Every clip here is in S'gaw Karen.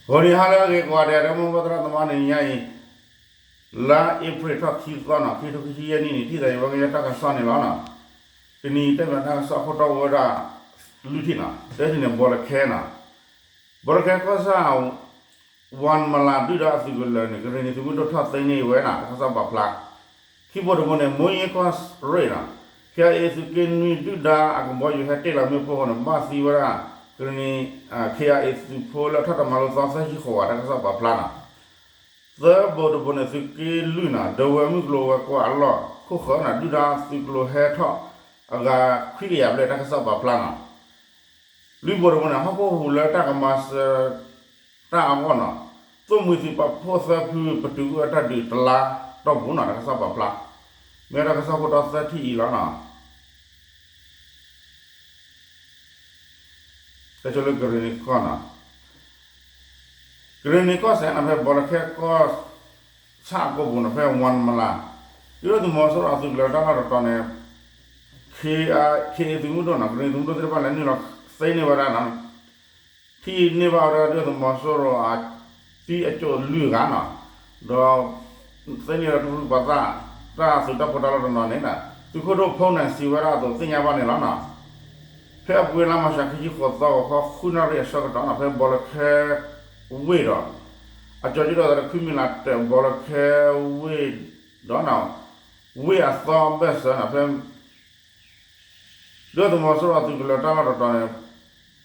ဂီၤနံၤဟါလၢအဂ့ၤကိးဂၤဒဲး ဒီမိၢ်ပၢ်သရၣ်သမါ တနံၤညါအံၤ လါအ့ဖြ့ၣ်ထီၣ်ခံသီနီၤ ခံထိခံဆံယဲၢ်နံၣ်န့ၣ် ထံၣ်သးယဝဲကယဲၢ်တၢ်ကစီၣ်န့ၣ်လီၤနီၤ. တနံၤအံၤတဲဘၣ်တၢ်ကစီၣ်ခိၣ်တီဝဲဒၣ် လွံၢ်ထံၣ်နီၤ တထံၣ်န့ၣ် ဘီလၢခဲနီၤ ဘီလၢခဲကီၢ်ဆၣ် ဝၤမလၤဒုၣ်ဒါအသုးကလၢၤန့ၣ် ကရ့ၣ်နံၤသုးမုၢ်ဒိၣ်ထီၣ်သ့န့ၢ်ဝဲနီၤ တၢ်ကစီၣ်ပာ်ဖျါ ခံဘိတဘိန့ၣ် မိၢ်ယ့ကီၢ်ရ့ၣ်နီၤ ခ့အ့သုးက့နွံဒုၣ်ဒါအကဘီယူၤဟဲတ့ၢ်လီၤမ့ၣ်ပိၢ်အဃိန့ၣ် ဘၣ်သံဝဲဒၣ် ကရ့ၣ်နံၤ ခ့အ့သုးဖိလၢ ထီၣ်တၢ်မၤလိသီသၢဆံဃိးဝး တၢ်ကစီၣ်ပာ်ဖျါနီၤ. သၢဘိတဘိန့ၣ် သုးက့လွံၢ်နီၤ ဒဝဲမုၢ်ကျိၤဝဲၤကွာ်အလီၢ်ခိၣ်ဃၢၤနီၤ ဒုၣ်ဒါသုးကျိၤဟဲထီၣ်အဂၤခွံကယၤဘျဲၣ် တၢ်ကစီၣ်ပာ်ဖျါနီၤ. လွံၢ်ဘိတဘိန့ၣ် ဟီၣ်ခိၣ်ဟူးလၢတၢ်ကမၤစၢၤတၢ်အဂီၢ်နီၤ သိၣ်မှံၤသုးပာ်ဖှိၣ်သၢဖု ပတုာ်အုၣ်အတၢ်ဒုးတလါတီၢ်ပူၤနီၤ တၢ်ကစီၣ်ပာ်ဖျါ မ့ၢ်တၢ်ကစီၣ်ခိၣ်တီသၢထံၣ်အံၤလီၤနီၤ. တၢ်ဆိလၢကရ့ၣ်နံၤကီၢ်နီၤ ကရ့ၣ်နံၤကီၢ်စဲၣ်နီၤ ဖဲဘီလၢခဲကီၢ်ဆၣ်အကိာ်ပူၤနီၤ ဖဲဝၤမလၤ ဒုၣ်ဒါသုးမီၤစိရိၤအသုးကလၢၤတၢ်လီၢ်တတီၤန့ၣ် ခ့အ့ ခ့အ့သုးမုၢ်ဒိၣ်နီၤ ကရ့ၣ်နံၤသုးမုၢ်ဒိၣ်သ့ၣ်တဖၣ်လဲၤနုာ်လီၤသ့န့ၢ်ဝဲဒၣ်နီၤ ထံၣ်န့ၢ်ဘၣ်ဝဲဒၣ်ဒုၣ်ဒါသုးမီၤစိရိၤအသံအကၠိၣ်လွံၢ်ဂၤနီၤ ဒီး သ့န့ၢ်ဒီးကရူၢ်ပှၤသၣ် တၢ်သုးတၢ်ပီးတၢ်လီၢ်တနီၤန့ၣ် သုးခိၣ်ဒိၣ်ဖိန့ၣ်စံးဝဲဒၣ်အသိးသ့ၣ်ညါဘၣ်န့ၣ်လီၤနီၤ. ဖဲအပူၤကွံာ်လါမၢ်ၡး ခံဆံဃိးသီ ဂီၤခီဃုနၣ်ရံၣ်အဆၢကတီၢ်နီၤ ဖဲဘီလၢခဲဝ့ၢ်ဒီး အကၠီၤကၠံၣ်ဒီးသးတခွံမံၤလးတဲာ် ဘီလၢခဲဝ့ၢ်ဒီး ဝ့ၢ်အသီဘၢၣ်စၢၤနီၤ ဖဲ ဒုၣ်ဒါသုးမီၤစိရိၤအသုးကလၢၤတၢ်လီၢ်တတီၤန့ၣ်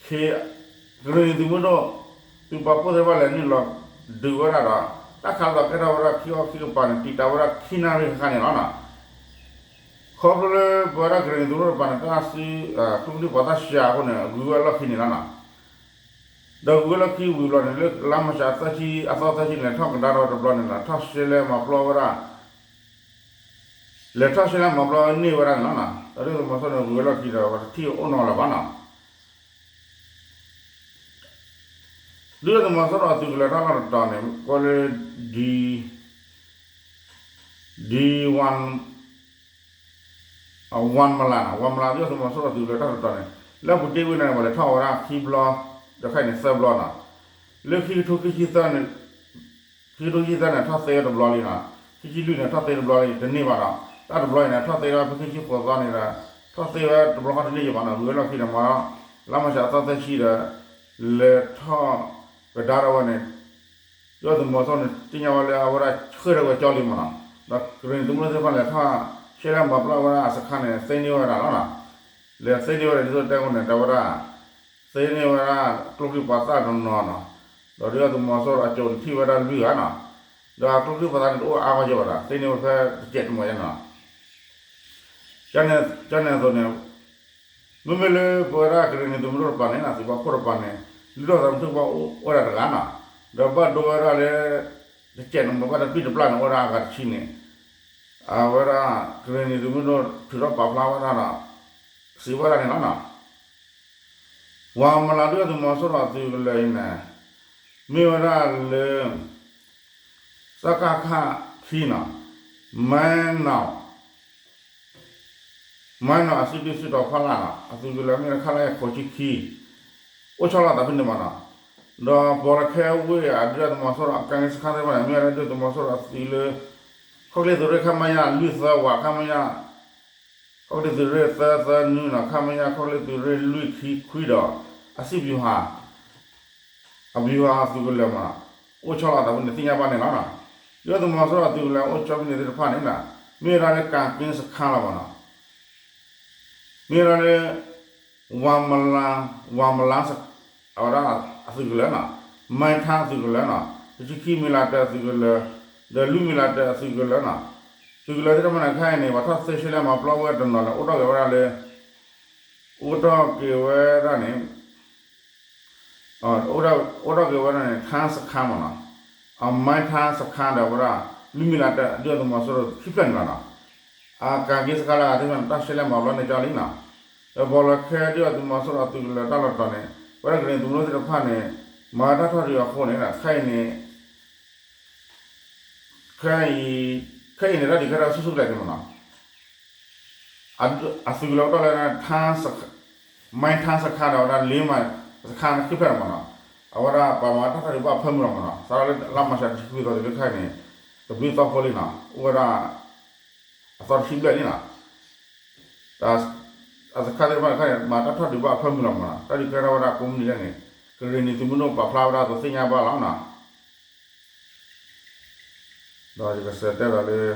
ခ့ ကရ့ၣ်နံၤသုးမုၢ်ဒိၣ် သုးပာ်ဖှိၣ်သ့ၣ်တဖၣ်လဲၤနုာ်လီၤဒုးဝဲဒၣ်ဒီး တၢ်ခးလီၤကဲထီၣ်ဝဲဒၣ်ခံခီခံကပၤန့ၣ် တံာ်တာ်ဝဲဒၣ်ခံနၣ်ရံၣ်ဃၣ်ဃၣ်န့ၣ်လီၤနီၤ. ခီဖျိလၢပဝဲဒၣ်ကရ့ၣ်နံၤသုးမုၢ်ဒိၣ်တကပၤန့ၣ် တၢ်စု ကျိချံပှၤသၣ်စှၤအဃိန့ၣ် ဂုၤဝဲလီၢ်ခံန့ၣ်လီၤနီၤ. ဒီးဂုၤဝဲလီၢ်ခံဝံၤဘျီန့ၣ် လၢလါမၢ်ၡးသၢဆံ အသီသၢဆံန့ၣ် ထီၣ်ကဒါထီၣ်ဝဲတဘျီန့ၣ်လီၤ ထီၣ်ရှဲလဲမၤပျီဝဲဒၣ် လဲၤထီၣ်ရှဲလဲမၤပျီန့ၢ်ဝဲဒၣ်န့ၣ်လီၤနီၤ. ဒီးဒုၣ်ဒါသုးမီၤစိရိၤန့ၣ် ဂုၤဝဲလီၢ်ခံဒီးပှၤတထံၣ်အိၣ်နီၤလၢၤဘၣ်နီၤ. ဒုၣ်ဒါသုးမီၤစိရိၤအသုးကလၢၤတၢ်လီၢ်တတီၤန့ၣ် ကိးလၢ ဒံ ဒံ ဝၤမလၤနီၤ ဝၤမလၤဒုၣ်ဒါသုးမီၤစိရိၤအသုးကလၢၤတၢ်တတီၤန့ၣ် လၢအပူၤတ့ၢ်ဝံၤန့ၣ် ပှၤလဲၤထီၣ်ဝဲဒၣ်ခံဘျီ ဒီးခဲအံၤန့ၣ်သၢဘျီနီၤ. လၢခံကထိခံဆံသၢန့ၣ် ခံကထိခံဆံသၢန့ၣ် ထီၣ်သ့ဝဲတဘျီလံနီၤ. ခံဆံလွံၢ်န့ၣ် ထီၣ်သ့တဘျီလံ တန့ၢ်ဘၣ်ဒီး တၢ်တဘျီအံၤန့ၣ် ထီၣ်သ့ဝဲဖဲခံဆံဃိးသီန့ၣ်ဒီး ထီၣ်သ့ဝဲတဘျီဃီတန့ၢ်ယံၤဘၣ်နီၤ ဂုၤဝဲလီၢ်ခံဒီးမၤ လါမၢ်ၡးအသီသၢဆံဒီး လဲၤထီၣ်ကဒါထီၣ်ဝဲန့ၣ် ဒုၣ်ဒါသုးမီၤစိရိၤန့ၣ် သ့ၣ်ညါဝဲလၢအဝဲဒၣ်ဆှၢထီၣ်ဝဲကၠီလံမ့ၢ်နီၤ. ဒီးကရ့ၣ်နံၤသုးမုၢ်ဒိၣ်သ့ၣ်တဖၣ်လဲၤထီၣ်ရှဲလဲမၤပျီဝဲဒၣ်အစခါန့ၣ် သ့န့ၢ်ဝဲဒၣ်လီၤနီၤ. လဲၤသ့န့ၢ်ဝဲဒၣ်ဒ်သိးတဲဝဲန့ၣ် တဲဝဲဒၣ် သ့န့ၢ်ဝဲဒၣ်ကျိချံပှၤသၣ်တနီၤနီၤ. ဒီးဒုၣ်ဒါသုးမီၤစိရိၤအကၠိၣ်န့ၣ်ထံၣ်ဝဲဒၣ်လွံၢ်ဂၤနီၤ. ဒီးအကျိချံပှၤသၣ်န့ၣ်တအိၣ်အါဂီၢ်ယဲၢ်ဘၣ်ဒီး သ့န့ၢ်ဝဲဖဲတစဲးတမီၢ်ယဲၢ်နီၤ. ကန့ၣ်အသိးန့ၣ် မ့မ့ၢ်လၢပဝဲဒၣ်ကရ့ၣ်နံၤသုးမုၢ်ဒိၣ်တကပၤန့ၣ် သုးပာ်ဖှိၣ်တကပၤန့ၣ် လုၢ်ထီၣ်သးမုာ်ထံကပီၤအိၣ်ဝဲဒၣ်တဂၤနီၤ. ဒီးဘၣ်ဒိဝဲဒၣ်လၢ တစဲးန့ၣ် မ့ၢ်ဘၣ်တပံၢ်တပျၢ်န့ၣ် အိၣ်ဝဲဒၣ်အဂၤတဆံန့ၣ် အဝဲဒၣ်ကရ့ၣ်နံၤသုးမုၢ်ဒိၣ်ထုးထီၣ်ပာ်ဖျါဝဲဒၣ်ဒီး စံးဝဲဒၣ်န့ၣ်လီၤနီၤ. ဝၤမလၤဒုၣ်ဒါသုးမီၤစိရိၤအသုးကလၢၤအံၤန့ၣ် မ့ၢ်ဝဲဒၣ်လၢ စကခ ခံနီၤ မၤနီၤ မၤနီၤအစုဒုၣ်စုတီၤဖီလာ်နီၤ အသုးကလၢၤမ့ၢ်ဝဲဒၣ် ခလရ ဃိးဆံခံ အိၣ်ဆီလီၤသးဖဲန့ၣ်မ့ၢ်နီၤ. ဒီးဘီလၢခဲဝ့ၢ်အဒုၣ်ဒါသုးမီၤစိရိၤအကါန့ၣ်စခါသ့ၣ်တဖၣ်န့ၣ် မ့ၢ်ဝဲဒၣ်ဒုၣ်ဒါသုးမီၤစိရိၤအသုးလၢ ခီၣ်ချ့သုးရ့ၣ် ခမရ လွံၢ်သၢဝး ခမရ ခီၣ်ချ့သုးရ့ၣ်သၢသၢနွံနီၤ ခမရ ခီၣ်ချ့သုးရ့ၣ်လွံၢ်ခံခွံဒီး အစံၣ်ဗျူဟာ အဗျူဟာသုးကလၢၤမ့ၢ်နီၤ အိၣ်ဆီလီၤသးဖဲန့ၣ်သ့ၣ်ညါဘၣ်န့ၣ်လီၤနီၤ. ဒုၣ်ဒါသုးမီၤစိရိၤအသုးကလၢၤအိၣ်ဆီဖဲန့ၣ်သ့ၣ်တဖၣ်န့ၣ်နီၤ မ့ၢ်ဝဲဒၣ်လၢကၣ်က့စခါလီၤမ့ၢ်နီၤ. မ့ၢ်ဝဲဒၣ်လၢ ဝၤမလၤ ဝၤမလၤ အဝဲဒၣ်အသုးကလၢၤနီၤ မၤထါအသုးကလၢၤနီၤ တဆံခံမံၤလးတၢၢ်အသုးကလၢၤ ဒီးလွံၢ်မံၤလးတၢၢ်အသုးကလၢၤနီၤ သုးကလၢၤသ့ၣ်တဖၣ်န့ၣ်ခဲအံၤန့ၣ် ပှၤထီၣ်သ့ရှဲလဲမၤပျီဝဲတနီၤလၢ အိၣ်ထီၣ်က့ၤဝဲဒၣ်လၢ အိၣ်ထီၣ်က့ၤဝဲဒၣ်န့ၣ် အိၣ်ထီၣ်က့ၤဝဲဒၣ်န့ၣ် ထါစခါမ့ၢ်နီၤ အမၤထါစခါဒီးဝဲဒၣ် လွံၢ်မံၤလးတၢ် ဒုၣ်ဒါသုးမီၤစိရိၤခံဖျၢၣ်န့ၣ်လီၤနီၤ. အကၣ်က့စခါလၢအဂၤသ့ၣ်တဖၣ်န့ၣ် တၢ်ရှဲလဲမၤပျီန့ၢ်ကၠီလံနီၤ. ဒီးဘီလၢခဲဒုၣ်ဒါသုးမီၤစိရိၤအသုးကလၢၤတၢ်လီၢ်တတီၤန့ၣ် ပဝဲဒၣ်ကရ့ၣ်နံၤသုးမုၢ်ဒိၣ်သ့ၣ်တဖၣ်န့ၣ် မၤတၢ်ထီၣ်ဒုးအဃိန့ၣ် ခဲအံၤန့ၣ် ခဲအံၤ ခဲအံၤန့ၣ် တၢ်ဒုးကဲထီၣ်ဆူၣ်ဆူၣ်ကလဲာ်က့ၤမ့ၢ်နီၤ. အသုးကလၢၤကတီၢ်လၢ မၤထါစခါဒီးဝဲဒၣ် လ့မၤစခါခံဖျၢၣ်န့ၣ်မ့ၢ်နီၤ. အဝဲဒၣ်ပှၤမၤတၢ်ထီၣ်ဒုးဘၣ်အဖၢမုၢ်လီၤမးနီၤ, စးထီၣ်လၢလါမၤရှးတဆံခွံသီတုၤလၢခဲအံၤန့ၣ် တဘျုးသီဖိလံနီၤ, အိၣ်ဝဲဒၣ် အသီတဆံဘျဲၣ်လံနီၤ. အစခါသ့ၣ်တဖၣ်န့ၣ် ခဲအံၤန့ၣ် မၤတၢ်ထီၣ်ဒုးဘၣ်အဖၢမုၢ်လီၤမးနီၤ, တၢ်ဒုးကဲထီၣ်ဝဲဒၣ်ကိးမုၢ်နံၤဒဲးန့ၣ် ကရ့ၣ်နံၤသုးမုၢ်ဒိၣ်ပာ်ဖျါဝဲဒၣ်အသိးသ့ၣ်ညါဘၣ်လီၤနီၤ. ဒီးယကစးတဲဒီးလၢ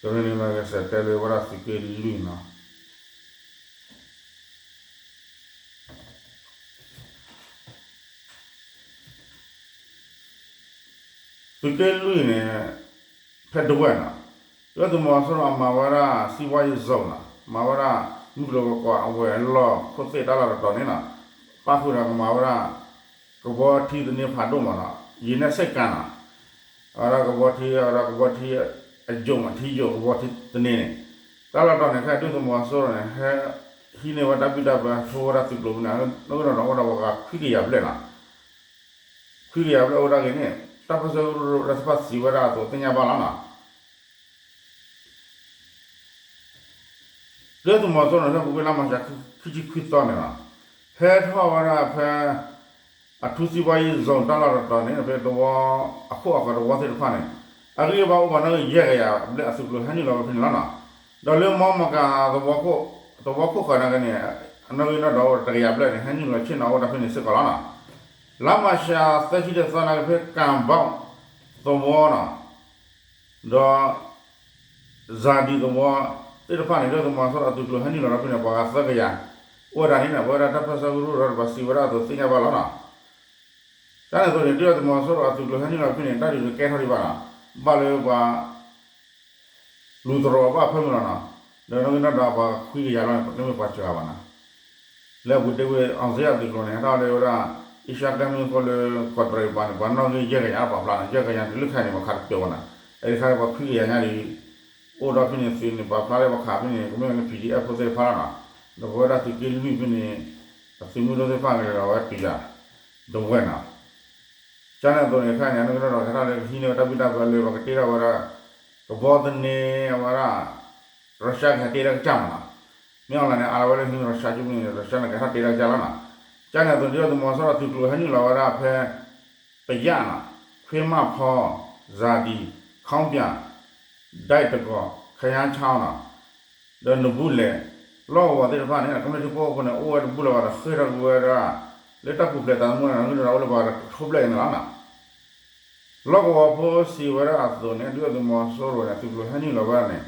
ကရ့ၣ်နံၤမး ယကစးတဲလၢဝဲဒၣ်သုးက့လွံၢ်နီၤ. သုးက့လွံၢ်န့ၣ် ဖဲဒဝဲၢ်နီၤ, ဒုၣ်ဒါသုးမီၤစိရိၤအမၤဝဲဒၣ် စီးပွားရေးဇုန်နီၤ, မၤဝဲဒၣ် မုၢ်ကျိၤဝဲၤကွာ်အဝဲၢ်လီၢ်ခိၣ်သ့ၣ်တၢ်လီၢ်တတီၤန့ၣ်နီၤ, ပၣ်ဃုာ်ဒီးကမၤဝဲဒၣ် ကဘီထံသန့ဖးဒိၣ်မးနီၤ, ယံၤနဲၣ်စ့ၢ်ကီးနီၤ, အဝဲဒၣ်ကဘီထံ အဝဲဒၣ်ကဘီထံ အယိာ်မး ထံယိာ်ကဘီထံသန့န့ၣ်, တၢ်လီၢ်တတီၤန့ၣ် ခဲဒုၣ်ဒါသုးမီၤစိရိၤန့ၣ် ဟဲဟံးန့ၢ်ဝဲတၢ်ဘံၣ်တၢ်ဘၢ ထိဝဲဒၣ်သုးကျိၤဖဲန့ၣ် နီၣ်ဂံၢ်နီၣ်ဒွးအိၣ်ဒီးပှၤဂၤခွံကယၤဘျဲၣ်နီၤ, ခွံကယၤဘျဲၣ်အိၣ်ဝဲဒၣ်ဂ့ၤန့ၣ် တၢ်ပၢၢ်ဆၢကရူၢ်ကရၢသ့ၣ်တဖၣ်စံးဝဲဒၣ်အသိးသ့ၣ်ညါဘၣ်လီၤနီၤ. ဒုၣ်ဒါသုးမီၤစိရိၤန့ၣ် ဖဲပူၤကွံာ်လါမၤရှး ခံဆံခွံသီန့ၣ်လီၤ, ဟဲထီၣ်ဝဲဒၣ်ဖဲ အထူးစီးပွားရေးဇုန် တၢ်လီၢ်တတီၤန့ၣ် ဖဲသဝီ အခိၣ်အဃၢၤသဝီသ့ၣ်တဖၣ်န့ၣ် အဂံၢ်အဘါအိၣ်ပှၤနီၣ်ဂံၢ်ယဲၢ်ကယၤဘျဲၣ်အသုးကျိၤဟဲနုာ်လီၤဝဲဖဲန့ၣ်လီၤနီၤ. ဒီးလၢမီမကၤသဝီခိၣ် သဝီခိၣ်ဃၢၤနာ်က့န့ၣ် အနီၣ်ဂံၢ်နီၣ်ဒွးအိၣ်တကယၤဘျဲၣ်န့ၣ် ဟဲနုာ်လီၤဆ့ၣ်နီၤအိၣ်ဝဲဒၣ်ဖဲန့ၣ်စ့ၢ်ကီးလီၤနီၤ. လါမၤရှးသၢဆံတသီနာ်က့ ဖဲကၣ်ဘီသဝီနီၤ ဒီး စၤဒံသဝီသ့ၣ်တဖၣ်န့ၣ် ဒုၣ်ဒါသုးမီၤစိရိၤအသုးကျိၤဟဲနုာ်လီၤဒီးဖဲန့ၣ် ပှၤဂၤသၢကယၤ အိၣ်ဝဲဒၣ်န့ၣ်နီၤ, ပဝဲဒၣ်တၢ်ပၢၢ်ဆၢကရူၢ်ဒီးပှၤစံးဝဲဒၣ်အသိးသ့ၣ်ညါဘၣ်လီၤနီၤ. ကန့ၣ်အသိးန့ၣ် ဒုၣ်ဒါသုးမီၤစိရိၤအသုးကျိၤဟဲနုာ်လီၤဖဲန့ၣ် တၢ်ဒုးတကဲထီၣ်ဒံးဘၣ်နီၤ, ဘၣ်လၢပှၤ လူၤတရီးဘၣ်ဖၢမုၢ်လီၤနီၤ, ဒီးနီၣ်ဂံၢ်နီၣ်ဒွးပှၤခွံကယၤလီၤန့ၣ် ပတမ့ၢ်ပှၤစှၤဘၣ်နီၤ. လၢအပူၤတ့ၢ်ဝဲ အောင်ဇေယျအသုးကျိၤန့ၣ် ဟဲထီၣ်လၢဝဲဒၣ် အ့ရှါကမ့ၢ်ဃိလၢ ကီးတရံးပၤန့ၣ် ပှၤနီၣ်ဂံၢ်ယဲၢ်ကယၤပာ်ဖျါနီၤ, ယဲၢ်ကယၤတုၤလၢခဲအံၤန့ၣ် ပှၤခးတပျိာ်ဘၣ်နီၤ, အအံၤခါန့ၣ် ပှၤခွံကယၤညါဒံး အိၣ်ဒီးဖဲန့ၣ်သုးန့ၣ် ပာ်ဖျါလၢပှၤခးဖဲန့ၣ် ကမ့ၢ်ဝဲလၢ ပီၣ်ဒံၣ်အဲၣ်ဖိသ့ၣ်တဖၣ်လီၤနီၤ, ဒီးပဝဲဒၣ်သုးက့လွံၢ်ဖဲန့ၣ် အသုးမုၢ်ဒိၣ်သ့ၣ်တဖၣ်ကလဲၤလီၤဝဲတုၤယၤ ဒဝဲၢ်နီၤ. ကန့ၣ်အသိးန့ၣ် ခဲအံၤန့ၣ် နီၣ်ဂံၢ်နီၣ်ဒွးကဟဲထီၣ်လၢ ကဟံးန့ၢ်ဝဲတၢ်ဘံၣ်တၢ်ဘၢလၢပှၤကတ့ထီၣ်ဝဲဒၣ် ကဘီသန့အဝဲဒၣ် ရၢၡါကဟဲတ့လၢကစၢ်မးနီၤ, မ့ၢ်အီၤလၢန့ၣ် အါလီၤဝဲလၢဟံးရၢၡါကမ့ၢ်န့ၣ် ရၢၡါန့ၣ် ကဟဲထီၣ်တ့လၢကစၢ်လီၤနီၤ. ကန့ၣ်အသိး ဒုၣ်ဒါသုးမီၤစိရိၤအသုးကျိၤဟဲနုာ်လီၤဝဲဒၣ်ဖဲ ပယၣ်နီၤ, ခွ့မၣ်ဖီ, စၤဒံ, ခီပၠၣ်, ဒဲတကီၢ်, ခယါဆါနီၤ, ဒီးနဘူးလဲၣ် လီၢ်ကဝီၤသ့ၣ်တဖၣ်န့ၣ် ကမျၢၢ်ထံဖိကီၢ်ဖိန့ၣ် အိၣ်ဝဲတဘူၣ်လၢၤဘၣ်ဒီး ဃ့ၢ်ထီၣ်ကွံာ်ဝဲဒၣ် လၢတၢ်ပူၤဖျဲးသးသမူန့ၣ် နီၣ်ဂံၢ်နီၣ်ဒွးအိၣ်လၢပှၤကထိဘျဲၣ်အံၤန့ၣ်လီၤနီၤ. လီၢ်ကဝီၤဖိစံးဝဲဒၣ်အသိးန့ၣ် ဒုၣ်ဒါသုးမီၤစိရိၤန့ၣ် သုးကျိၤဟဲနုာ်လီၤဝဲဒၣ်န့ၣ်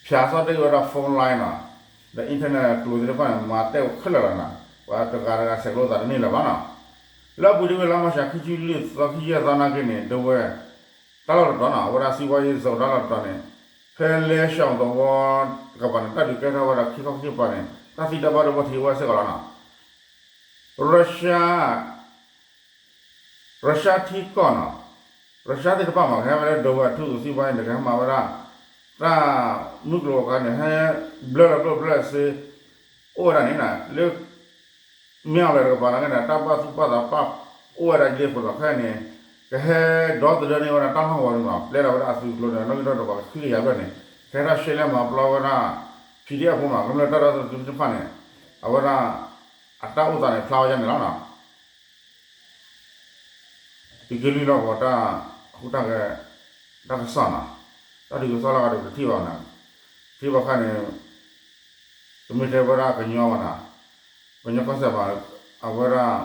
ဖၠးသီၣ်တ့ၢ်ဝဲဒၣ် phone line နီၤ, ဒီး internet ကျိၤသ့ၣ်တဖၣ်န့ၣ် မၤတဲာ်ဝဲခဲလၢာ်လီၤနီၤ, ပှၤတဂၤတဂၤဆဲးကျိးသးတန့ၢ်လၢၤဘၣ်နီၤ. လၢအပူၤတ့ၢ်ဝဲလါမၤရှး ခံဆံလွံၢ်သီ ခံဆံယဲၢ်သီနာ်က့န့ၣ် ဒဝဲၢ် တၢ်လီၢ်တတီၤနီၤ, အဝဲဒၣ် စီးပွားရေးဇုန် တၢ်လီၢ်တတီၤန့ၣ် ဖဲလဲၡီၣ်သဝီတကပၤန့ၣ် တၢ်ဒုးကဲထီၣ်ဝဲဒၣ်ခံခီခံကပၤန့ၣ် တၢ်သံတၢ်ဘၣ်ဒိဘၣ်ထံးအိၣ်ဝဲစ့ၢ်ကီးလီၤနီၤ. ရၢၡါ ရၢၡါထံကီၢ်နီၤ, ရၢၡါသ့ၣ်တဖၣ်မး ကဟဲဝဲလၢဒဝဲၢ်အထူအသုး စီးပွားရေးန့ၣ် ကဟဲမၤဝဲဒၣ် တၢ်မုၢ်ကျိၤဝဲၤကွာ်န့ၣ် ဟဲဘျၢလီၤကျိၣ်ဘျၢစ့ အိၣ်ဝဲဒၣ်န့ၣ်နီၤ, လၢ မ့ၢ်အီၤလၢတကပၤနာ်က့န့ၣ် တၢ်ဘၣ်သူၣ်ဘၣ်သးပာ်အိၣ်ဝဲဒၣ်လံအဃိဒီး ခဲအံၤန့ၣ် ကဟဲဒီသဒၢန့ၢ်ဝဲဒၣ်တၢ်လီၢ်ကဝီၤန့ၣ်မး ပျဲလီၤဝဲဒၣ်အသုးကျိၤန့ၣ် နီၣ်ဂံၢ်နီၣ်ဒွးပှၤခံကယၤဘျဲၣ်န့ၣ် ကဟဲထီၣ်ရှဲလဲမၤပျီဝဲဒၣ် PDF ဖိမး ကမျၢၢ်တၢ်ဒီသဒၢသ့ၣ်တဖၣ်န့ၣ် အဝဲဒၣ် အတၢ်အိၣ်သးန့ၣ် ဖျါဝဲဒၣ်န့ၣ်လီၤနီၤ. သုးက့လွံၢ်လီၢ်ကဝီၤတၢ် ဟူးတၢ်ဂဲၤ တၢ်ကစီၣ်နီၤ, တၢ်ဒုးကစီၣ်လၢအဂၤဒီးပတထံၣ်ဘၣ်နီၤ, ထံၣ်ဘၣ်ခါန့ၣ် တမ့ၢ်ထဲဝဲဒၣ်ကညီဘၣ်နီၤ, ကညီကီၢ်စဲၣ်ဘၣ် အဝဲဒၣ်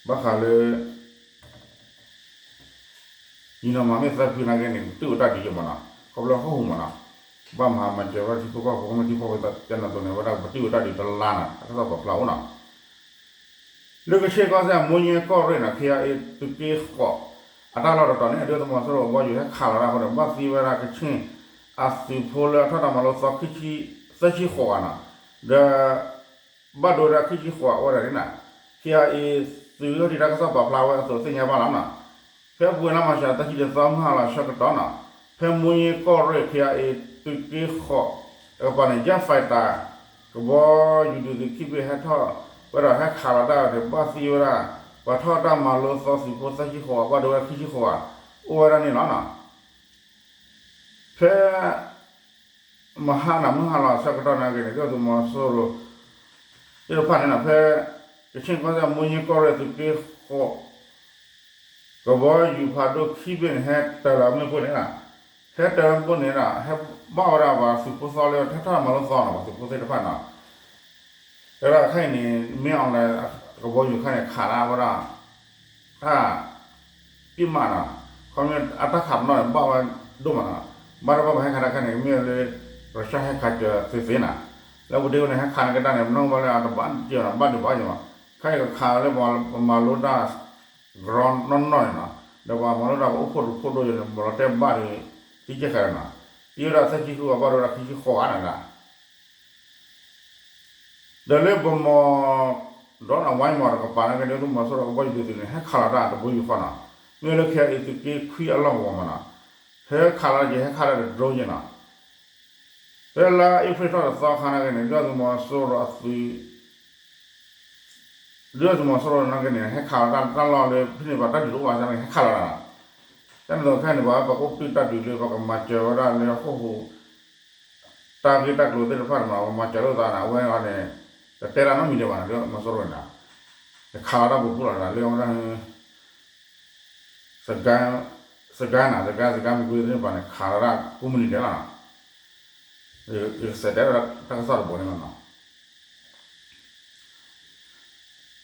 ဘၣ်ဃးလၢ ညီနီၤမၤမ့ၢ်သၢဖုနာ်က့န့ၣ် ပတုာ်ဝဲတၢ်ဒုးယဲၢ်မးနီၤ, ခီဖျိဟီၣ်ဟူးမးနီၤ, ဘၣ်မၤမၤစၢၤဝဲဒၣ်ထံဖိကီၢ်ဖိ ကမျၢၢ်ထံဖိကီၢ်ဖိ ကန့ၣ်အသိးန့ၣ် ဝဲဒၣ်ပတုာ်ဝဲတၢ်ဒုးတလါနီၤ တၢ်ကစီၣ်ပာ်ဖျါအိၣ်နီၤ. လၢကဆ့ၣ်ကီၢ်စဲၣ် မိၢ်ညဲၣ်ကီၢ်ရ့ၣ်နီၤ KIA သုးက့ဃိး အတၢ်လီၢ်တတီၤန့ၣ် ဒုၣ်ဒါသုးမီၤစိရိၤအဘီယူၤဟဲခးလီၤတၢ်အဃိန့ၣ် ဘၣ်သံဝဲဒၣ်ကဆ့ၣ်အသုးဖိလၢအထီၣ်တၢ်မၤလိသီ သၢဆံဃိးဂၤနီၤ, ဒီး ဘၣ်ဒိဝဲဒၣ်ခံဆံဃိးဂၤအိၣ်ဝဲဒၣ်န့ၣ်နီၤ, KIA သုးဂံၢ်ထီၣ်ထံးတၢ်ကစီၣ်ပာ်ဖျါဝဲအသိးသ့ၣ်ညါဘၣ်လီၤနီၤ. ဖဲအပူၤဝဲလါမၤရှး သၢဆံတသီ မုၢ်ဟါလီၤဆၢကတီၢ်နီၤ, ဖဲမိၢ်ညဲၣ်ကီၢ်ရ့ၣ် KIA သုးက့ဃိး တကပၤန့ၣ် Jet Fighter ကဘီယူၤဒုးသုးခံဘ့ၣ်ဟဲထီၣ်ဝဲဒီးဟဲခးလီၤတၢ်န့ၣ် ဘၣ်သံဝဲဒၣ် ပှၤထီၣ်တၢ်မၤလိသီသုးဖိသၢဆံဃိးဂၤ ဘၣ်ဒိဝဲခံဆံဃိးဂၤ အိၣ်ဝဲဒၣ်န့ၣ်လီၤနီၤ. ဖဲ မဟါနီၤ မုၢ်ဟါလီၤဆၢကတီၢ်နာ်က့န့ၣ် ဒုၣ်ဒါသုးမီၤစိရိၤ သ့ၣ်တဖၣ်န့ၣ်နီၤ ဖဲ ကဆ့ၣ်ကီၢ်စဲၣ် မိၢ်ယ့ၢ်ကီၢ်ရ့ၣ်သုးက့ဃိး ကဘီယူၤဖးဒိၣ်ခံဘ့ၣ်န့ၣ် ဟဲတၢၤလီၤမ့ၣ်ပိၢ်န့ၣ်နီၤ, ဟဲတၢၤလီၤမ့ၣ်ပိၢ်န့ၣ်နီၤ ဟဲဘၣ်ဝဲဒၣ်ပှၤသုးဖိသီလၢ ဟဲထီၣ်မၤလိသီနီၤ ပှၤသုးဖိသ့ၣ်တဖၣ်နီၤ, တဲဝဲဒၣ်ခဲအံၤန့ၣ် မ့ၢ်အီၤလၢ ကဘီယူၤခါန့ၣ် ခးဒၣ်ဝဲဒၣ် တၢ် ပ့ၢ်မးနီၤ, ခီဖျိအတၢ်ခးပနီၣ်န့ၣ် ဘၣ်ဝဲဒိၣ်မးနီၤ, ဘၣ်တဘၣ်ပှၤဟဲခးတၢ်ခါန့ၣ် မ့ၢ်လၢ ရၢၡါဟဲခးစၢၤသ့သ့နီၤ, လၢပူၤဒ့ဝဲန့ၣ် ဟဲခးန့ၣ်ကဒါန့ၣ် ပနီၣ်ဘၣ်လၢအတဘၣ်က့ၤနီၤ ဘၣ်ဒုးဘၣ်ယိၤမး, ခဲအံၤကခးလၢပှၤမၤလိတၢ် ကရီနီၢ်နီၢ်န့ၣ်နီၤ, ဒီးပှၤမၤလိတၢ်ပှၤအိၣ်ဖှိၣ်တဖှိၣ်ဒိၣ်ယိၤန့ၣ် မၤလီၤတဲာ်ဘၣ်ဒုး သံကဲၣ်ဃဲးနီၤ, သံဝဲဒၣ်သၢဆံဃုဂၤ ဘၣ်ဒိဝဲဒၣ်ခံဆံဃိးဂၤန့ၣ်နီၤ ဒီးလၢဗမီၤ ဒီးနဝဲမီၤတကပၤနာ်က့န့ၣ် သုးမီၤစိရိၤကဘီယူၤဒုးသုးန့ၣ် ဟဲခးလီၤတၢ်တဘိယူၤဃီနီၤ, မ့ၢ်လၢခဲအံၤသုးက့ခွံအလီၢ်ကဝီၤမးနီၤ, ဟဲခးလီၤက့ၤ ဟဲခးလီၤဒီး drone ယဲနီၤ, ဖဲလါအ့ဖြ့ၣ်ထီၣ်တသီခါနာ်က့န့ၣ် ဒုၣ်ဒါသုးမီၤစိရိၤအသုး ဒုၣ်ဒါသုးမီၤစိရိၤနာ်က့န့ၣ် ဟဲခးလီၤတၢ်လီၢ်လၢ ဖဲန့ၣ်ပှၤတၢ်ဒုးတအိၣ်ဘၣ်န့ၣ် ဟဲခးလီၤတၢ်နီၤ, ကန့ၣ်သိးခဲအံၤန့ၣ် ပှၤပှၤကိးပတုာ်တၢ်ဒုးလၢ ပှၤကမၤစၢၤဝဲဒၣ်လၢဟီၣ်ခိၣ်ဟူး တၢ်ဂ့ၢ်တၢ်ကျိၤသ့ၣ်တဖၣ်န့ၣ်မး ပှၤမၤစၢၤလိာ်သးန့ၣ် အဝဲအံၤန့ၣ် တတဲတၢ်နီတမံၤဒံးဘၣ်န့ၣ် ဒုၣ်ဒါသုးမီၤစိရိၤန့ၣ်နီၤ, တခးလီၤတၢ်ပူၤဖုလီၤနီၤ လၢအဝဲဒၣ် စကဲ စကဲနီၤ စကဲ စကဲမုၢ်ကွံသ့ၣ်တဖၣ်န့ၣ် ခးလီၤတၢ်ကိးမုၢ်နံၤဒဲးလီၤနီၤ, ယကစးတဲဝဲဒၣ်တၢ်ကစီၣ်တဘိန့ၣ်လီၤနီၤ,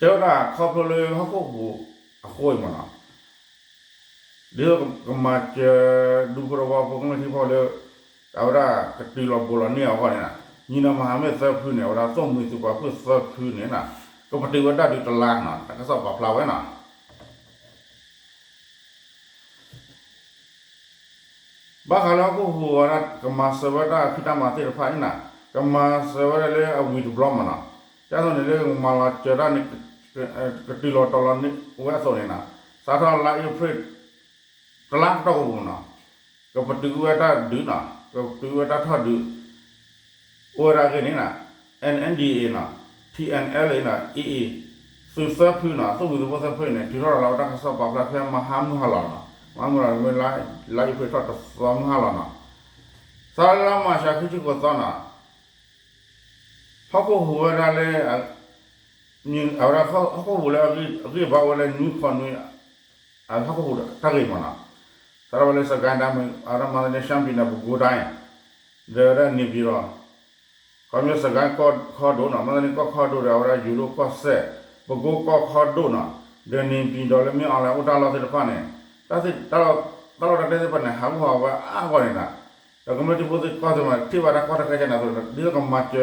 တဲဝဲဒၣ်ခီဖျိလၢဟီၣ်ခိၣ်ဟူးအဃိအံၤမးနီၤ, ဒ်သိးကမၤစၢၤဒူဖိသဝီဖိကမျၢၢ်ထံဖိလၢ အဝဲဒၣ်ကတုၤလီၤဘိးလီၤန့ၢ်အဂီၢ်န့ၣ်နီၤ, ညီနုၢ်မၤဟးမ့ၢ်သၢဖုန့ၣ် အဝဲဒၣ်သိၣ်မှံၤသုးပာ်ဖှိၣ်သၢဖုန့ၣ်နီၤ, ကပတုာ်ဝဲတၢ်ဒုးတလါနီၤ တၢ်ကစီၣ်ပာ်ဖျါဝဲနီၤ ဘၣ်ဃးလၢဟီၣ်ခိၣ်ဟူးဝဲဒၣ် ကမၤစၢၤဝဲဒၣ်ဖံးတၢ်မၤသ့ၣ်တဖၣ်န့ၣ်နီၤ, ကမၤစၢၤဝဲဒၣ်လၢအဝံၤတဘျီမးနီၤ, ဒ်သိးန့ၣ်လၢကမၤလီၤစၢၤတၢ်န့ၣ် ကတုၤလီၤတီၤလီၤန့ၢ်ဝဲအသိးန့ၣ်နီၤ, စးထီၣ်လါအ့ဖြ့ၣ် တလါကတီၢ်ကပူၤနီၤ, ကပတုာ်ဝဲတၢ်ဒုးနီၤ, ကပတုာ်ဝဲတၢ်ထီၣ်ဒုး အိၣ်ဝဲဒၣ်အဂ့ၢ်န့ၣ်နီၤ, N N D A နီၤ, T N L A နီၤ, A A သုးသၢဖုနီၤ, သိၣ်မှံၤသုးဖိသၢဖုန့ၣ် ထုးထီၣ်လီၤဝဲတၢ်ကစီၣ်ပာ်ဖျါဖဲမဟါမုၢ်ဟါလီၤနီၤ, မဟါမုၢ်ဟါလီၤ လါအ့ဖြ့ၣ်ထီၣ်တသီမုၢ်ဟါလီၤနီၤ, စးထီၣ်လါမၤရှးခံဆံဃိးသီနီၤ ဟီၣ်ခိၣ်ဟူးဝဲဒၣ်လၢ အဝဲဒၣ်ဟီၣ်ခိၣ်ဟူးလၢအဂံၢ်ဘါအိၣ်ဝဲလၢနွံဖီနွံ ဟီၣ်ခိၣ်ဟူးတၢ်ဂ့ၢ်မးနီၤ, စးထီၣ်ဝဲလၢ စစ်ကိုင်းတိုင်း အဝဲဒၣ်မန္တလေး ရှမ်းပြည်နယ် ပဲခူးတိုင်း ဒီးဝဲဒၣ် နေပြည်တော် ခီဖျိ စစ်ကိုင်း ကီၢ်ခီဒိၣ်နီၤ, မန္တလေး ကီၢ်ခီဒိၣ်ဒီး အဝဲဒၣ်ယိၤဒိၣ်ကီၢ်စဲၣ်, ပဲခူး ကီၢ်ခီဒိၣ်နီၤ, ဒီး နေပြည်တော် လၢမ့ၢ်အီၤလၢ အိၣ်တၢ်လီၢ်သ့ၣ်တဖၣ်န့ၣ် တၢ်သ့ၣ်တၢ်လီၢ်တၢ်ကျဲသ့ၣ်တဖၣ်န့ၣ် ဟးဂူာ်ဟးဂီၤဝဲအါဂီၢ်န့ၣ်နီၤ, ဒီးကမျၢၢ်ထံဖိကီၢ်ဖိသ့ၣ်တဖၣ် ထံၣ်ဘၣ်တၢ်ကီတၢ်ခဲကဲန့ၣ်အသိး ဒ်သိးကမၤစၢ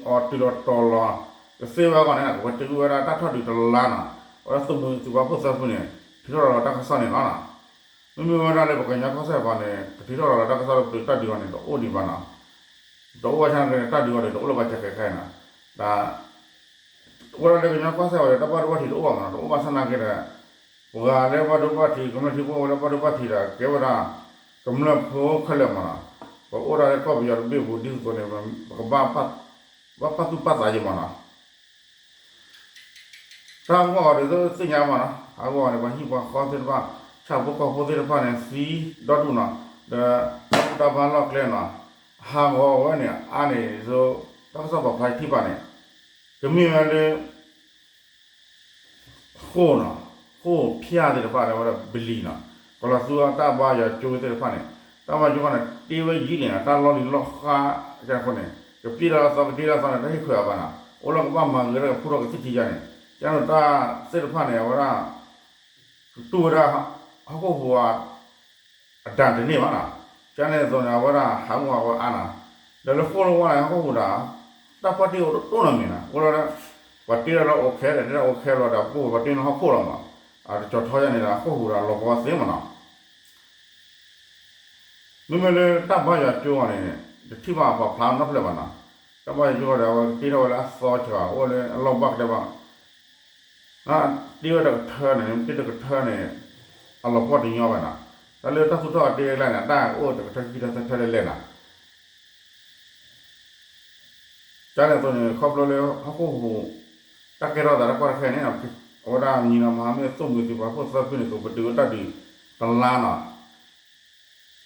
ၤအီၤတုၤလီၤတီၤလီၤ ကသ့ဝဲအဂီၢ်န့ၣ် ကပတုာ်ဝဲဒၣ်တၢ်ထီၣ်ဒုးတလါနီၤ, အဝဲဒၣ်သိၣ်မှံၤသုးပာ်ဖှိၣ်သၢဖုန့ၣ် ထုးထီၣ်လီၤတၢ်ကစီၣ်န့ၣ်လီၤနီၤ, မ့မ့ၢ်ဝဲဒၣ်လၢပကညီကီၢ်စဲၣ်အပူၤန့ၣ် ကထုးထီၣ်လီၤတၢ်ကစီၣ်လၢပတုာ်တၢ်ဒုးအီၤန့ၣ် တအိၣ်ဒံးဘၣ်နီၤ, တအိၣ်ဘၣ်ဆၣ်န့ၣ် တၢ်ဒုးအီၤန့ၣ် တအိၣ်လၢၤဘၣ်စဲးခဲခဲနီၤ, ဒီး အိၣ်ဒၣ်လၢကညီကီၢ်စဲၣ်အံၤဒီး တၢ်ဘၣ်ဒိဘၣ်ထံးတအိၣ်ဘၣ်မးနီၤ, တအိၣ်ဘၣ်ဆၣ်နာ်က့ဒီး ပှၤလၢဘၣ်ဒိဘၣ်ထံး ကမျၢၢ်ထံဖိကီၢ်ဖိလၢဘၣ်ဒိဘၣ်ထံးဒီး ကဲဝဲဒၣ် ကမျၢၢ်ဖိခဲလၢာ်မးနီၤ, ပအိၣ်ဒၣ်လၢကီၢ်ပယီၤတဘ့ၣ်ပူၤဒ်သိးန့ၣ် ပကဘၣ် ဘၣ်ပာ်သူၣ်ပာ်သးယံာ်မးနီၤ, တၢ်ဟးဂူာ်ဟးဂီၤဒီးသ့ၣ်ညါမးနီၤ, ဟးဂူာ်ဟးဂီၤန့ၣ် ပှၤဟံၣ်ပှၤဃီသ့ၣ်တဖၣ် ဆၣ်ဖိကီၢ်ဖိသ့ၣ်တဖၣ်န့ၣ် သံဒီဒူၣ်နီၤ, ဒီးတၢ်ဘူၣ်တၢ်ဘါလီၢ်ကျဲနီၤ, ဟးဂီၤဝဲန့ၣ် အါန့ၢ်ဒ်သိး တၢ်ကစီၣ်ပာ်ဖျါထံၣ်ဘၣ်န့ၣ် ကမ့ၢ်ဝဲလၢ ဃိၣ်နီၤ, ဃိၣ်ဖၠၣ်သ့ၣ်တဖၣ်လၢအဝဲဒၣ်ဘလံၤနီၤ, ကလီၤသူအတၢ်ဘါယွၤကၠိသ့ၣ်တဖၣ်န့ၣ်, တၢ်ဘါယွၤကၠိန့ၣ် တ့ဝဲယံာ်န့ၣ်နီၤ, တၢ်လီၢ်လံၤလီၢ်ဃါအဃိန့ၣ် ကပျ့ၤတၢ်လၢသီ ကတ့တၢ်သီန့ၣ် တဟ့ၣ်ခွဲးအီၤဘၣ်နီၤ, အိၣ်လၢကဘၣ်မၤဂ့ၤတၢ်ကဖှူထီၣ်ကသံၣ်ထံယါန့ၣ်, ကန့ၣ်တၢ်သ့ၣ်တဖၣ်န့ၣ် အဝဲဒၣ် ကတူၢ်ဝဲဒၣ် ဟီၣ်ခိၣ်ဟူး အတၢ်တန့ၢ်ဘၣ်နီၤ, ကန့ၣ်အသိးန့ၣ် အဝဲဒၣ်ဟးဂူာ်ဟးဂီၤအါနီၤ, ဒီးလၢဃိၣ်လၢဝါန့ၣ် ဟီၣ်ခိၣ်ဟူးဒီး တၢ်ဖီၣ်တ့ၢ်အိၣ်တတိၢ်နီတမံၤနီၤ, အိၣ်လၢ ပှၤတ့ထီၣ်လၢအိၣ်ခဲဒီး တ့ထီၣ်အိၣ်ခဲလီၤဒီး ပှၤကိးပှၤတ့လၢဟီၣ်ခိၣ်လီၤမး, တကၠီၤထီယါန့ၣ်ဒီး ဟီၣ်ခိၣ်ဟူးဒီးလီၤပှီၢ်သ့မးနီၤ မ့မ့ၢ်လၢတၢ်ဘါယွၤကၠိအီၤန့ၣ် တထံၣ်ဘၣ်ပာ်ဖျါနီတဖျၢၣ်ဘၣ်နီၤ, တၢ်ဘါယွၤကၠိအီၤဒီး အဝဲတ့ထီၣ်ဝဲလၢအသီစှၤ အိၣ်လၢအလီၢ်ဘၣ်ကတၢၢ်ဘၣ်, တ့ဝဲတကထၢန့ၣ် တ့တကထၢန့ၣ် အလီၤပှီၢ်တညီဘၣ်နီၤ, တၢ်လၢတၢ်သူၣ်ထီၣ်အတ့ကျါန့ၣ် တၢ်အိၣ်တကထၢခံကထၢသၢထၢလဲၣ်လဲၣ်နီၤ ကန့ၣ်အသိးန့ၣ် ခီဖျိလၢဟီၣ်ခိၣ်ဟူး တၢ်ကဲထီၣ်သးတၢ်ကီတၢ်ခဲန့ၣ် အဝဲဒၣ်ညီနုၢ်မၤဟးမ့ၢ်သိၣ်မှံၤသုးပာ်ဖှိၣ်သၢဖုန့ၣ် ကပတုာ်ဝဲတၢ်ဒုးတလါနီၤ,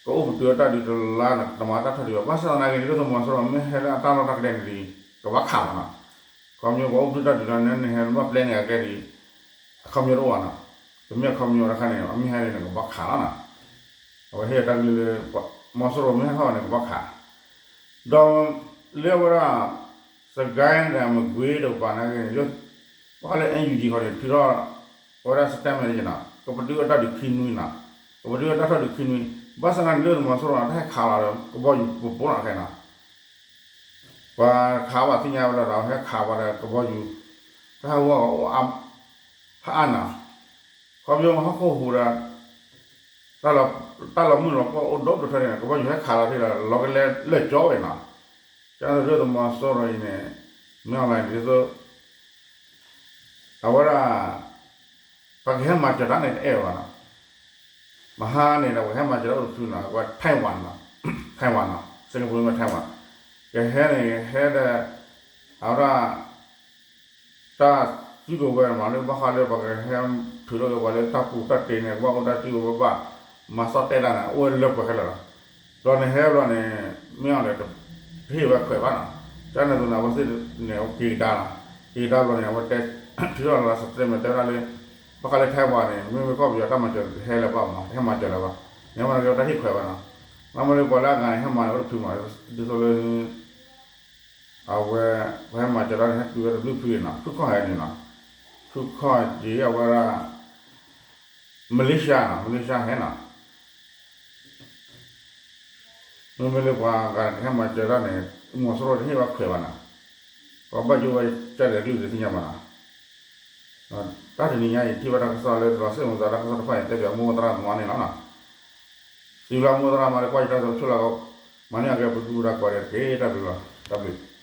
ကအိၣ်ပတုာ်ဝဲတၢ်ဒုးတလါနီၤ တမၤတၢ်ထီၣ်ဒုးဘၣ်, ဘၣ်ဆၣ်သနာ်က့န့ၣ် ဒုၣ်ဒါသုးမီၤစိရိၤမ့ၢ်ဟဲလၢအတၢ်လီၢ်တၢ်ကျဲန့ၣ်ဒီး ကဘၣ်ခးမးနီၤ ခီပညီပှၤအိၣ်ဘှံးတၢ်ဒုးလီၤန့ၣ် နဟဲနဘၣ်ပျဲန့ၣ်အကျဲဒ် အခီပညီတအိၣ်ဘၣ်နီၤ, တမ့ၢ်အခီပညီတခါန့ၣ် အမ့ၢ်ဟဲန့ၣ် နကဘၣ်ခးလီၤနီၤ, အဝဲဟ့ၣ်တၢ်ကလုၢ်လၢ မီၤစိရိၤမ့ၢ်ဟဲထီၣ်န့ၣ် ကဘၣ်ခး, ဒီး လၢအဝဲဒၣ် စကဲဒီးမကွ့ၤတကပၤန့ၣ် ဘၣ်ဃးလၢ NUG ခီန့ၣ် ထုးထီၣ် အဝဲဒၣ် statement န့ၣ်နီၤ ကပတုာ်အတၢ်ဒုးခံနွံနီၤ, ကပတုာ်အတၢ်ထီၣ်ဒုးခံနွံ, ဘၣ်ဆၣ်သနာ်က့ ဒုၣ်ဒါသုးမီၤစိရိၤန့ၣ် တၢ်ဟဲခးလီၤဒီး ကဘီယူၤပပိနီၤခဲနီၤ ပှၤခးဘၣ်သ့ၣ်ညါဝဲလီၤဒီး ဟဲခးဝဲဒီးကဘီယူၤ တၢ်ဟးဂီၤအိၣ်အါဖးအါနီၤ, ခီဖျိဟီၣ်ခိၣ်ဟူးဒီး တၢ်လီၤမုၢ်လီၤပှီၢ်အိၣ်ဒိၣ်ဒိၣ်ထဲန့ၣ် ကဘီယူၤဟဲခးလီၤထံၣ်ဒီး လီၤကလဲလၢာ်ကၠီဝဲနီၤ, ကန့ၣ်ဒုၣ်ဒါသုးမီၤစိရိၤအံၤန့ၣ် မ့ၢ်အီၤလၢဒ်သိး အဝဲဒၣ် ပှၤကဟဲမၤစၢၤတၢ်န့ၣ်တအဲၣ်ဘၣ်နီၤ, မဟါန့ၣ်ဒီး ပှၤကဟဲမၤစၢၤတၢ်အိၣ်တဖုနီၤ အဝဲ Taiwan နီၤ, Taiwan နီၤ Singapore မ့ၢ် Taiwan ကဟဲန့ၣ် ဟဲဒီး အဝဲဒၣ် တၢ်စုကဝဲၤမးလၢဘၣ်ဃးလၢပှၤကဟဲထုးထီၣ်က့ၤပှၤလၢတၢ်ပူၤတၢ်တ့န့ၣ် ကဘၣ်အိၣ်တၢ်စုကဝဲၤဘၣ်ဘၣ် မၤသီၣ်တဲတၢ်န့ၣ် အိၣ်ဝဲလၢပှဲၤခဲလၢာ်လီၤ. ဘျီန့ၣ်ဟဲဘျီန့ၣ် မ့ၢ်အီၤဒီး တဟ့ၣ်ဝဲခွဲးဘၣ်နီၤ, ကန့ၣ်အသိးန့ၣ် အဝဲသ့ၣ်န့ၣ် က့ၤကဒါနီၤ, က့ၤကဒါဘျီန့ၣ် အဝဲတဲ ထုးထီၣ်လီၤ statement တဲဝဲဒၣ်လၢ ဘၣ်ဃးလၢ Taiwan န့ၣ် မ့မ့ၢ်ကီၢ်ပယီၤတၢ်မၤစၢၤတဟဲလၢၤဘၣ်မး တဟဲမၤစၢၤလၢၤဘၣ်, န့ၣ်မ့ၢ်က့ၤတၢ်ဟ့ၣ်ခွဲးဘၣ်နီၤ, မ့မ့ၢ်လၢပှၤလၢအဂၤန့ၣ် ဟဲမၤန့ၣ်အိၣ်တဖုမး ဒ်သိးလၢ အဝဲ ပှၤဟဲမၤစၢၤတၢ်န့ၣ် ဟဲတုၤဝဲတဘျုးဖုန့ၣ်နီၤ, ဖုခီၣ်ဟဲန့ၣ်နီၤ, ဖုခီၣ်က့ၤအဝဲဒၣ် Malaysia နီၤ Malaysia ဟဲနီၤ, မ့မ့ၢ်လၢပှၤဂၤန့ၣ် ကဟဲမၤစၢၤတၢ်န့ၣ် မီၤစိရိၤတဟ့ၣ်ဘၣ်ခွဲးဘၣ်နီၤ, ပှၤဘၣ်ယိၣ်ဝဲကၢ်လဲၤကလုၢ်တသ့ၣ်ညါဘၣ်နီၤ, တၢ်တနံၤညါအံၤ ထံၣ်ဘၣ်တၢ်ကစီၣ်လၢ တလီၤစ့ၣ်မုာ်သးတၢ်ကစီၣ်တဖၣ်အံၤ တဲပၠးမိၢ်သရၣ်မၤန့ၣ်လီၤနီၤ, စံးဘျုးမိၢ်သရၣ်မၤလၢကွၢ်ယတၢ်ကစီၣ်ဆိၣ်လၢ မၤန့ၢ်အကဲပဒူၣ်ပဒါကိးဂၤဒဲးတက့ၢ် တၢ်ဘျုးလီၤ တၢ်ဘျုး